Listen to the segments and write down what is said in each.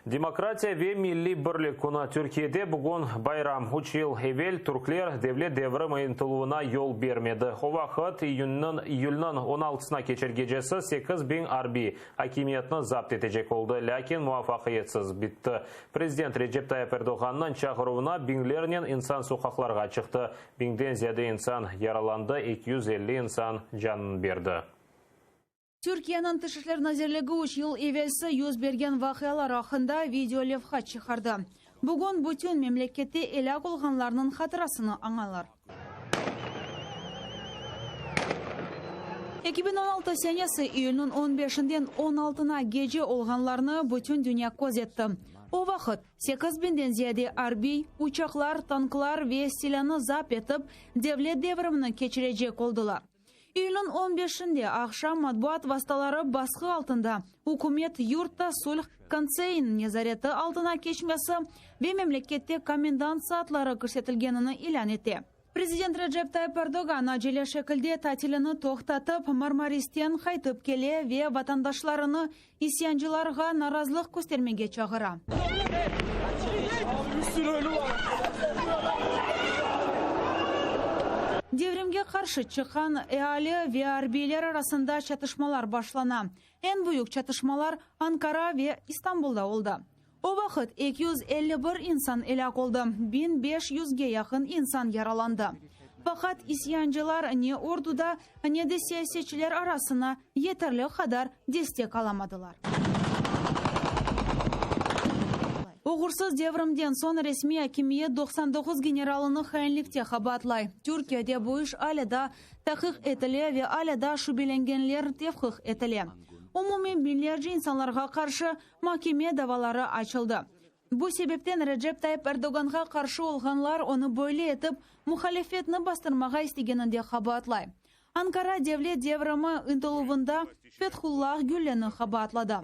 Demokratiya ve milliy birlik künü Türkiyede bugün bayram. Üç yıl evel türkler devlet devrim ıntıluvına yol bermedi. O vaqıt, iyünniñ iyülniñ on altısına keçer gecesi 8000 arbiy akimiyetni zapt etecek oldı, lâkin muvafaqiyetsiz bitti. Prezident Recep Tayyip Erdoğannıñ çağıruvına biñlernen insan soqaqlarğa çıqtı. Biñden ziyade insan yaralandı, 250 insan canını berdi. Türkiyeniñ Tış işler nazirligi üç yıl evelsi yüz bergen vaqialar aqqında video levha çıqardı. Bugün bütün memlekette elâk olğanlarnıñ hatırasını añalar. 2016 senesi iyülniñ on beşinden on altına gece olğanlarnı bütün dünya köz etti. O vaqıt sekiz biñden ziyade arbiy, uçaqlar, tanklar ve silânı zap etip, devlet devrimini keçirecek oldılar. İyülniñ on beşinde aqşam matbuat vastaları basqı altında ükümet yurtta sulh konseyiniñ nezareti altına keçmesi ve memlekette komendant saatları kirsetilgenini ilân ete. Prezident Recep Tayyip Erdoğan acele şekilde tatilini toqtatıp, Marmaristen qaytıp kele ve vatandaşlarını isyancılarğa narazılıq köstermege çağıra. Devrimge qarşı çıqqan eali ve arbiyler arasında çatışmalar başlana. Eñ büyük çatışmalar Ankara ve İstanbulda oldı. O vaqıt 251 insan elâk oldı, 1500ge yaqın insan yaralandı. Faqat isyancılar ne orduda, ne de siyasetçiler arasına yeterli qadar destek alamadılar. Oğursız devrimden soñ resmiy akimiyet 99 generalını hainlikte qabaatlay. Türkiyede bu iş alâ daa taqiq etile ve alâ daa şübelengenler tevqif etile. Umumen biñlerce insanlarğa qarşı mahkeme davaları açıldı. Bu sebepten Recep Tayyip Erdoğanğa qarşı olğanlar onı böyle etip muhalifetni bastırmağa istegeninde qabaatlay. Ankara devlet devrimi ıntıluvında Fethullah Gülenni qabaatladı.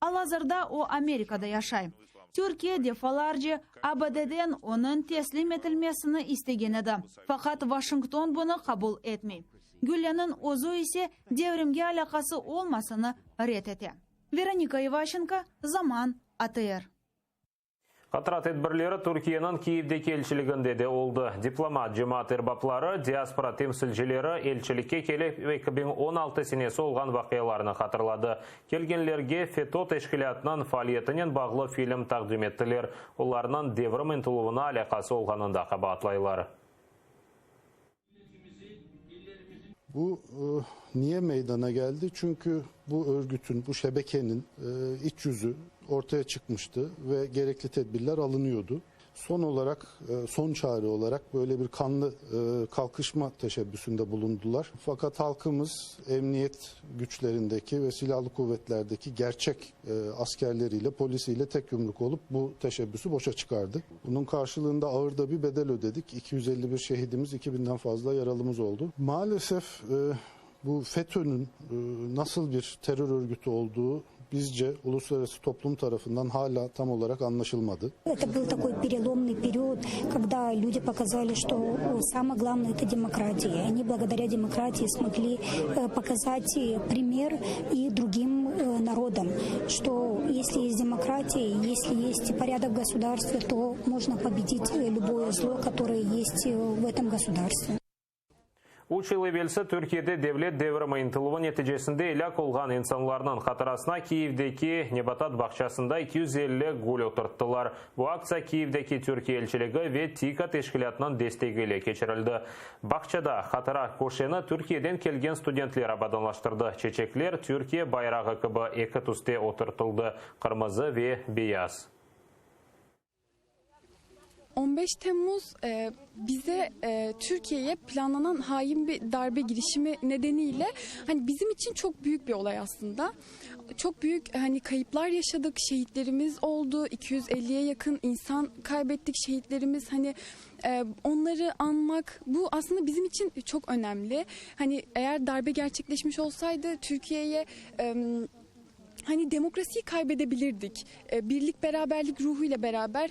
Al-azırda o Amerikada yaşay. Türkiye defalarca ABD-den onıñ teslim etilmesini istegen edi, faqat Washington bunı qabul etmey. Gülenniñ özü ise devrimge alâqası olmasını red ete. Veronika İvaşenko, Zaman, ATR. Hatıra tedbirleri Türkiyeniñ Kiyevdeki elçiliginde de oldı. Diplomat, cemaat erbapları, diaspora temsilcileri elçilikke kelip, 2016 senesi olğan vaqialarnı hatırladı. Kelgenlerge FETÖ teşkilâtınıñ faaliyetinen bağlı film taqdim ettiler. Olarnıñ devrim ıntıluvına alâqası olğanında qabaatlaylar. Bu niye meydana geldi? Çünkü bu örgütün, bu şebekenin iç yüzü ortaya çıkmıştı ve gerekli tedbirler alınıyordu. Son olarak, son çare olarak böyle bir kanlı kalkışma teşebbüsünde bulundular. Fakat halkımız emniyet güçlerindeki ve silahlı kuvvetlerdeki gerçek askerleriyle, polisiyle tek yumruk olup bu teşebbüsü boşa çıkardı. Bunun karşılığında ağır da bir bedel ödedik. 251 şehidimiz, 2000'den fazla yaralımız oldu. Maalesef bu FETÖ'nün nasıl bir terör örgütü olduğu bizce uluslararası toplum tarafından hala tam olarak anlaşılmadı. Это был такой переломный период, когда люди показали, что самое главное это демократия. Они благодаря демократии смогли показать пример и другим народам, что если есть демократия, если есть порядок в государстве, то можно победить любое зло, которое есть в этом государстве. Üç yıl evelsi Türkiyede devlet devrimi ıntıluvı neticesinde elâk olğan insanlarnıñ hatırasına Kiyevdeki nebatat bağçasında 250 gül oturttılar. Bu aktsiya Kiyevdeki Türkiye elçiligi ve TİKA teşkilâtınıñ destegi ile keçirildi. Bağçada hatıra köşeni Türkiyeden kelgen studentler abadanlaştırdı. Çeçekler Türkiye bayrağı kibi eki tüste oturtıldı, qırmızı ve beyaz. 15 Temmuz bize Türkiye'ye planlanan hain bir darbe girişimi nedeniyle hani bizim için çok büyük bir olay aslında. Çok büyük hani kayıplar yaşadık, şehitlerimiz oldu, 250'ye yakın insan kaybettik, şehitlerimiz hani onları anmak bu aslında bizim için çok önemli. Hani eğer darbe gerçekleşmiş olsaydı Türkiye'ye hani demokrasiyi kaybedebilirdik. Birlik beraberlik ruhuyla beraber.